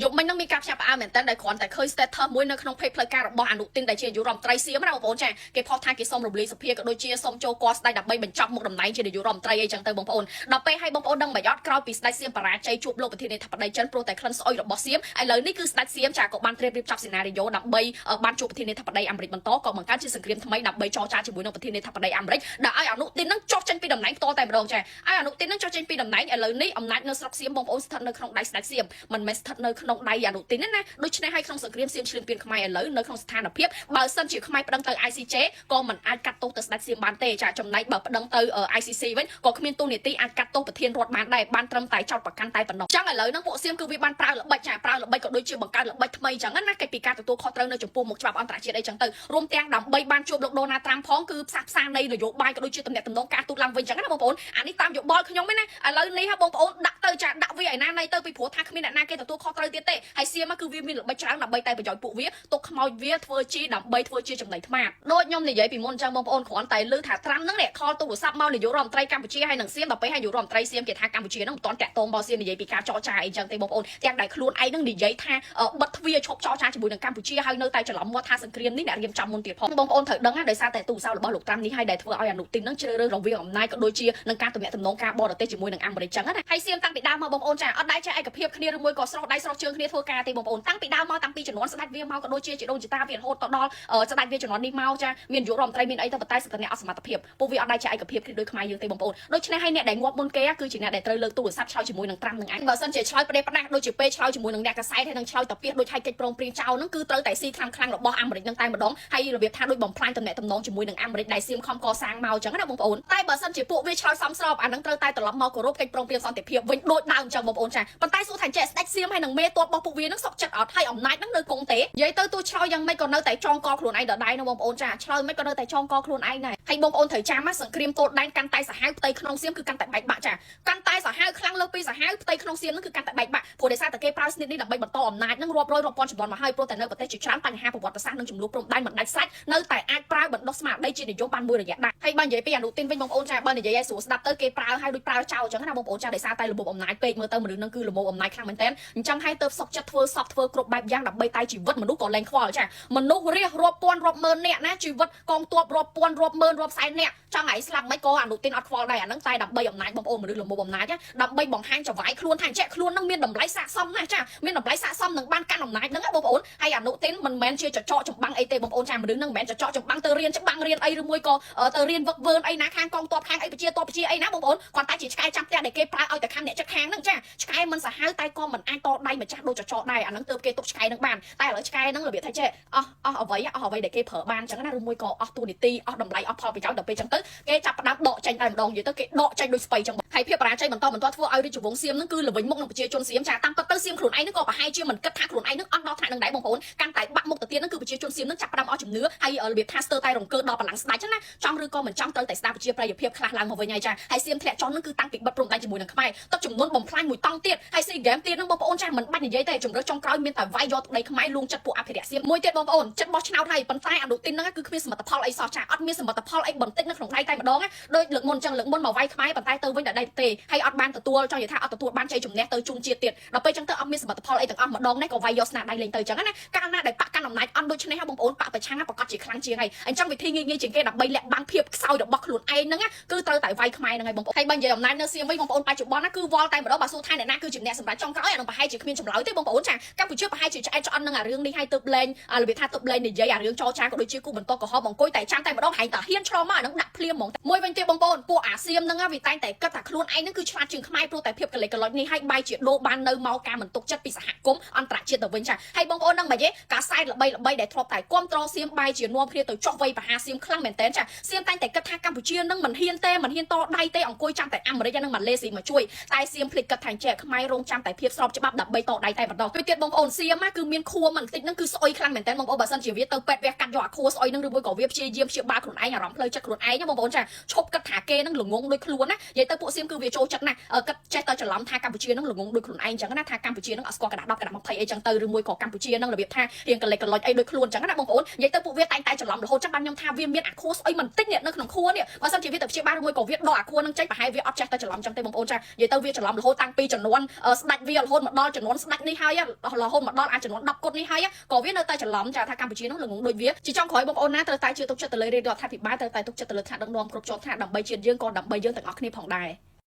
យប់មិញហ្នឹងមានការភ្ញាក់ផ្អើលមែនតើដែលគ្រាន់តែឃើញ status មួយនៅក្នុង page ផ្លូវការរបស់អនុទិនដែលជានាយករដ្ឋមន្ត្រីសៀមណាបងប្អូនចាគេផុសថាគេសូមរំលាយសភាក៏ដូចជាសូមចូលគាល់ស្ដេចដើម្បីបញ្ចប់មុខតំណែងជានាយករដ្ឋមន្ត្រីអីចឹងទៅបងប្អូនដល់ពេលឲ្យបងប្អូនដឹងមិនអត់ក្រោយពីស្ដេចសៀមបរាជ័យជួបលោកប្រធានាធិបតីចិនព្រោះតែក្លិនស្អុយរបស់សៀមឥឡូវនេះគឺស្ដេចសៀមចាក៏បានត្រៀមរៀបចំសេណារីយ៉ូដើម្បីបានជួបប្រធានាធិបតីអាមេរិកបន្តក៏បង្កើតជាសង្គ្រាមថ្មីដើម្បីចរចាជាមួយនឹងប្រធានាធិបតីអាមេរិកដែលឲ្យអនុទិននឹងចុះចេញពីតំណែងផ្ទាល់តែម្ដងចាឲ្យអនុទិននឹងចុះចេញពីតំណែងឥឡូវនេះអំណាចនៅស្រុកសៀមបងប្អូនស្ថិតនៅក្នុងដៃស្ដេចសៀមមិនមែនស្ថិតនៅក្នុងដៃអនុទិនទេណាដូច្នេះហើយក្នុងសង្គ្រាមសៀមឈ្លានពានខ្មែរឥឡូវនៅក្នុងស្ថានភាពបើសិនជាខ្មែរប្តឹងទៅ ICJ ក៏មិនអាចកាត់ទោសទៅស្ដេចសៀមបានទេចាចំណែកបើប្តឹងទៅ ICC វិញក៏គ្មានតួនាទីអាចកាត់ទោសប្រធានរដ្ឋបានដែរបានត្រឹមតែចោទប្រកាន់តែប៉ុណ្ណោះចឹងឥឡូវហ្នឹងពួកសៀមគឺវាបានប្រើល្បិចចាប្រើល្បិចក៏ដូចជាបង្កើតល្បិចថ្មីចឹងណាគេពីការទទួលខុសត្រូវនៅចំពោះមុខច្បាប់អន្តរជាតិអីចឹងទៅរួមទាំងដើម្បីបានជួបលោកដូណាល់ត្រាំផងគឺផ្សះផ្សានៃនយោបាយក៏ដូចជាទំនាក់ទំនងការទូតឡើងវិញចឹងណាបងប្អូនអានេះតាមយោបល់ខ្ញុំឯណាឥឡូវនេះហ่ะបងប្អូនដាក់ទៅចាដាក់វាឯណាណៃទៅពីព្រោះថាគ្មានអ្នកណាគេទទួលខុសត្រូវទៀតទេហើយសៀមគឺវាមានល្បិចច្រើនដើម្បីតែប្រយោជន៍ពួកវាទុកខ្មោចវាធ្វើជីដើម្បីធ្វើជាចំណីថ្មាដូចខ្ញុំនិយាយពីមុនចឹងបងប្អូនគ្រាន់តែឮថាត្រាំហ្នឹងនេះcall ទូរស័ព្ទមកនាយករដ្ឋមន្ត្រីកម្ពុជាហើយនឹងសៀមដល់ពេលហើយនាយករដ្ឋមន្ត្រីសៀមគេថាកម្ពុជាហ្នឹងមិនទាន់តាក់ទងមកសៀមនិយាយពីការចរចាអីចឹងទេបងប្អូនទាំងដែលខ្លួនឯងហ្នឹងនិយាយថាបិទទ្វារឈប់ចរចាជាមួយនឹងកម្ពុជាហើយនៅតែច្រឡំមាត់ថាសង្គ្រាមនេះអ្នករៀបចំមុនទៀតផងបងប្អូនត្រូវដឹងណាដោយសារតែទូរស័ព្ទរបស់លោកត្រាំនេះហើយដែលធ្វើឲ្យអនុទិនហ្នឹងជ្រើសរើសរវាងអំណាចក៏ដូចជានឹងការទំនាក់ទំនងការបរទេសជាមួយនឹងអាមេរិកចឹងណាហើយសៀមតាំងពីដើមមកបងប្អូនចាអត់ដែរចេះឯកភាពគ្នាឬមួយក៏ស្រោះដៃស្រោះជើងគ្នាធ្វើការទេបងប្អូនតាំងពីដើមមកតាំងពីជំនាន់ស្ដេចវាមកក៏ដូចជាជីដូនជីតាវារហូតទៅដល់ស្ដេចវាជំនាន់នេះមកចាមាននាយករដ្ឋមន្ត្រីមានអីទៅប៉ុន្តែសិទ្ធិអ្នកអត់សមត្ថភាពពួកវាអត់ដែរចេះឯកភាពគ្នាដូចខ្មែរយើងទេបងប្អូនដូច្នេះហើយអ្នកដែលងាប់មុនគេគឺជាអ្នកដែលត្រូវលើកទូរស័ព្ទឆ្លើយជាមួយនឹងត្រាំនឹងឯងបើសិនជាឆ្លើយប្រេះផ្ដាស់ដូចជាពេលឆ្លើយជាមួយនឹងអ្នកកាសែតហើយនឹងឆ្លើយតាពីដូចឲ្យកិច្ចព្រមព្រៀងចោលហ្នឹងគឺត្រូវតែស៊ីខ្លាំងខ្លាំងរបស់អាមេរិកនឹងតែម្ដងហើយរបៀបថាដូចបំផ្លាញទំនាក់ទំនងជាមួយនឹងអាមេរិកដែលសៀមខំកសាងមកអញ្ចឹងណាបងប្អូនតែបើសិនជាពួកវាឆ្លើយសមស្របអានឹងត្រូវតែត្រឡប់មកគោរពកិច្ចព្រមព្រៀងសន្តិភាពវិញដូចដើមអញ្ចឹងបងប្អូនចាប៉ុន្តែសួរថាចេះស្ដេចសៀមហើយនឹងមេតបរបស់ពួកវានឹងសុកចិត្តអត់ហើយអំណាចនឹងនៅគង់ទេនិយាយទៅទូឆ្លើយយ៉ាងម៉េចក៏នៅតែចងកខ្លួនឯងដដែលណាបងប្អូនចាឆ្លើយមិនក៏នៅតែចងកខ្លួនឯងដែរហើយបងប្អូនត្រូវចាំណាសង្គ្រាមទល់ដែនកាន់តែសាហាវផ្ទៃក្នុងសៀមគឺកាន់តែបែកបាក់ចាកាន់តែសាហាវខ្លាំងលើសពីសាហាវផ្ទៃក្នុងសៀមនឹងគឺកាន់តែបែកបាក់ព្រោះដោយសារតែគេប្រើស្នៀតនេះដើម្បីបន្តអំណាចនឹងរាប់រយរាប់ពាន់ជំនាន់មកហើយព្រោះតែនៅប្រទេសជាច្រើនបញ្ហាប្រវត្តិសាស្ត្រនិងចំនួនព្រំដែនមិនដាច់សាច់នៅតែអាចប្រើបណ្ដុះស្មារតីជានិយមបានមួយរយៈដែរហើយបើនិយាយពីអនុទិនវិញបងប្អូនចាបើនិយាយឲ្យស្រួលស្ដាប់ទៅគេប្រើឲ្យដូចប្រើចោលអញ្ចឹងណាបងប្អូនចាដោយសារតែរបបអំណាចពេកមើលទៅមនុស្សនឹងគឺរបបអំណាចខ្លាំងមែនតើអញ្ចឹងហើយទៅសុកចិត្តធ្វើសពធ្វើគ្រប់បែបយ៉ាងដើម្បីតែជីវិតមនុស្សក៏លែងខ្វល់ចាមនុស្សរះរាប់ពាន់រាប់ម៉ឺននាក់ណាជីវិតកងទ័ពរាប់ពាន់រាប់ម៉ឺនរាប់សែននាក់ចង់ឲ្យស្លាប់មិនក៏អនុទិនអត់ខ្វល់ដែរអាហ្នឹងតែដើម្បីអំណាចបងប្អូនមនុស្សល្មមអំណាចដើម្បីបង្ហាញចវាយខ្លួនថាចេះខ្លួននឹងមានតម្លៃស័ក្តិសមណាស់ចាមានតម្លៃស័ក្តិសមនឹងបានកាន់អំណាចហ្នឹងណាបងប្អូនហើយអនុទិនមិនមែនជាចចកចម្បាំងអីទេបងប្អូនចាមនុស្សហ្នឹងមិនមែនចចកចម្បាំងទៅរៀនច្បាំងរៀនអីឬមួយក៏ទៅរៀនវឹកវើអីណាខាងកងទ័ពខាងអីប្រជាទ័ពប្រជាអីណាបងប្អូនគាត់តែជាឆ្កែចាំផ្ទះដែលគេប្រើឲ្យតែខាងអ្នកចិត្តខាងហ្នឹងចាឆ្កែមិនសាហាវតែក៏មិនអាចតដៃម្ចាស់ដូចចចកដែរអាហ្នឹងទើបគេទុកឆ្កែហ្នឹងបានតែឥឡូវឆ្កែហ្នឹងរបៀបថាចេះអស់អស់អ្វីអស់អ្វីដែលគេប្រើបានចឹងណាឬមួយក៏អស់តួនាទីអស់តម្លៃអស់ផលប្រយោជន៍ដល់ពេលចឹងទៅគេចាប់ផ្ដើមដកចេញតែម្ដងនិយាយទៅគេដកចេញដូចស្បៃចឹងហើយភាពបរាជ័យបន្តបន្តធ្វើឲ្យរាជវង្សសៀមហ្នឹងគឺល្វិញមុខនឹងប្រជាជនសៀមចាតាមពិតទៅសៀមខ្លួនឯងហ្នឹងក៏ប្រហែលជាមិនគិតថាខ្លួនឯងហ្នឹងអន់ដល់ថ្នាក់នឹងដែរបងប្អូនកាន់តែបាក់មុខទៅទៀតហ្នឹងគឺប្រជាជនសៀមហ្នឹងចាប់ផ្ដើមអស់ជំនឿហើយរបៀបថាស្ទើរតែរង្គើដល់បលាំងស្ដេចណាចង់ឬក៏មិនចង់ត្រូវតែស្ដារប្រជាប្រិយភាពខ្លះឡើងមកវិញហើយចាហើយសៀមធ្លាក់ចុះហ្នឹងគឺតាំងពីបិទព្រំដែនជាមួយនឹងខ្មែរទឹកចំនួនបំផ្លាញមួយតង់ទៀតហើយស៊ីហ្គេមទៀតហ្នឹងបងប្អូនចាមិនបាច់និយាយទេជំរឿចុងក្រោយមានតែវាយយកទឹកដីខ្មែរលួងចិត្តពួកអភិរក្សសៀមមួយទៀតបងប្អូនចិត្តបោះឆ្នោតហើយប៉ុន្តែអនុទិនហ្នឹងគឺគ្មានសមិទ្ធផលអីសោះចាអត់មានសមិទ្ធផលអីបន្តិចនៅក្នុងដៃតែម្ដងណាដូចលើកមុនចឹងលើកមុនមកវាយខ្មែរប៉ុន្តែទៅវិញតែដៃទេហើយអត់បានទទួលចង់និយាយថាអត់ទទួលបានជ័យជំនះទៅជូនជាតិទៀតដល់ពេលចឹងទៅអត់មានសមិទ្ធផលអីទាំងអស់ម្ដងនេះក៏វាយយកស្នាដៃលេងទៅចឹងណាកាលណាដែលបកកាន់អំណាចអន់ដូចនេះបងប្អូនបកប្រឆាំងប្រកាសជាខ្លាំងជាងហើយអញ្ចឹងវិធីងាយៗជាងគេដើម្បីលាក់បាំងភាពខ្សោយរបស់ខ្លួនឯងហ្នឹងគឺត្រូវតែវាយខ្មែរហ្នឹងហើយបងប្អូនហើយបើនិយាយអំណាចនៅសៀមវិញបងប្អូនបច្ចុប្បន្នណាគឺវល់តែម្ដងបើសួរថាអ្នកណាគឺជាអ្នកសម្រាប់ចុងក្រោយអានឹងប្រហែលជាគ្មានចម្លើយទេបងប្អូនចាកម្ពុជាប្រហែលជាឆ្អែតឆ្អន់នឹងអារឿងនេះហើយទើបលែងរបៀបថាទើបលែងនិយាយអារឿងចរចាក៏ដូចជាគូបន្តក្រហមអង្គុយតែចាំតែម្ដងហែងតាហ៊ានឆ្លងមកអានឹងដាក់ភ្លាមហ្មងមួយវិញទៀតបងប្អូនពួកអាសៀមហ្នឹងវាតែងតែគិតថាខ្លួនឯងហ្នឹងគឺឆ្លាតជាងខ្មែរព្រោះតែភាពកលេចកលុចនេះហើយបែរជាដូរបាននៅមកការមិនទុកចិត្តពីសហគមន៍អន្តរជាតិទៅវិញចាហើយបងប្អូនហ្នឹងមិនទេកាសែតល្បីល្បីដែលធ្លាប់តែគ្រប់ត្រសៀមបែរជានាំគ្នាទៅចោះវៃប្រហាសៀមខ្លាំងមែនតើចាសៀមតែងតែគិតថាកម្ពុជានឹងមិនហ៊ានទេមិនហ៊ានតដៃទេអង្គុយចាំតែអាមេរិកនិងម៉ាឡេស៊ីមកជួយតែសៀមភ្លេចគិតថាចេះខ្មែររងចាំតែភាពស្របច្បាប់ដើម្បីតដៃតែម្ដងពេលទៀតបងប្អូនសៀមគឺមានខួរមិនតិចហ្នឹងគឺស្អុយខ្លាំងមែនតើបងប្អូនបើសិនជាវាទៅពេទ្យវះកាត់យកអាខួរស្អុយហ្នឹងឬមួយក៏វាព្យាយាមព្យាបាលខ្លួនឯងអារម្មណ៍ផ្លូវចិត្តខ្លួនឯងណាបងប្អូនចាឈប់គិតថាគេហ្នឹងល្ងងដូចខ្លួនណានិយាយទៅពួកសៀមគឺវាចូលចិត្តណាស់គិតចេះតែច្រឡំថាកម្ពុជាហ្នឹងល្ងងដូចខ្លួនឯងអញ្ចឹងណាថាកម្ពុជាហ្នឹងអត់ស្គាល់កដា10កដា20អីចឹងទៅឬមួយក៏កម្ពុជាហ្នឹងរបៀបថារៀងកលេចកលុចអីដូចខ្លួនអញ្ចឹងណាបងប្អូននិយាយទៅពួកវាតែងតែច្រឡំរហូតចឹងបានខ្ញុំថាវាមានអាខួរស្អុយបន្តិចនេះនៅក្នុងខួរនេះបើសិនជាវាទៅព្យាបាលឬមួយក៏វាដកអាខួរហ្នឹងចេញប្រហែលវាអត់ចេះតែច្រឡំចឹងទេបងប្អូនចានិយាយទៅវាច្រឡំរហូតតាំងពីចំនួនស្ដាច់វារហូតមកដល់ចំនួនស្ ស្ដេចនេះហើយរហូតមកដល់អាចចំនួន10គុតនេះហើយក៏វានៅតែច្រឡំចាថាកម្ពុជានោះល្ងងដូចវាជាចុងក្រោយបងប្អូនណាត្រូវតែជឿទុកចិត្តទៅលើរាជរដ្ឋាភិបាលត្រូវតែទុកចិត្តទៅលើថ្នាក់ដឹកនាំគ្រប់ជាន់ថ្នាក់ដើម្បីជាតិយើងក៏ដើម្បីយើងទាំងអស់គ្នាផងដែរ។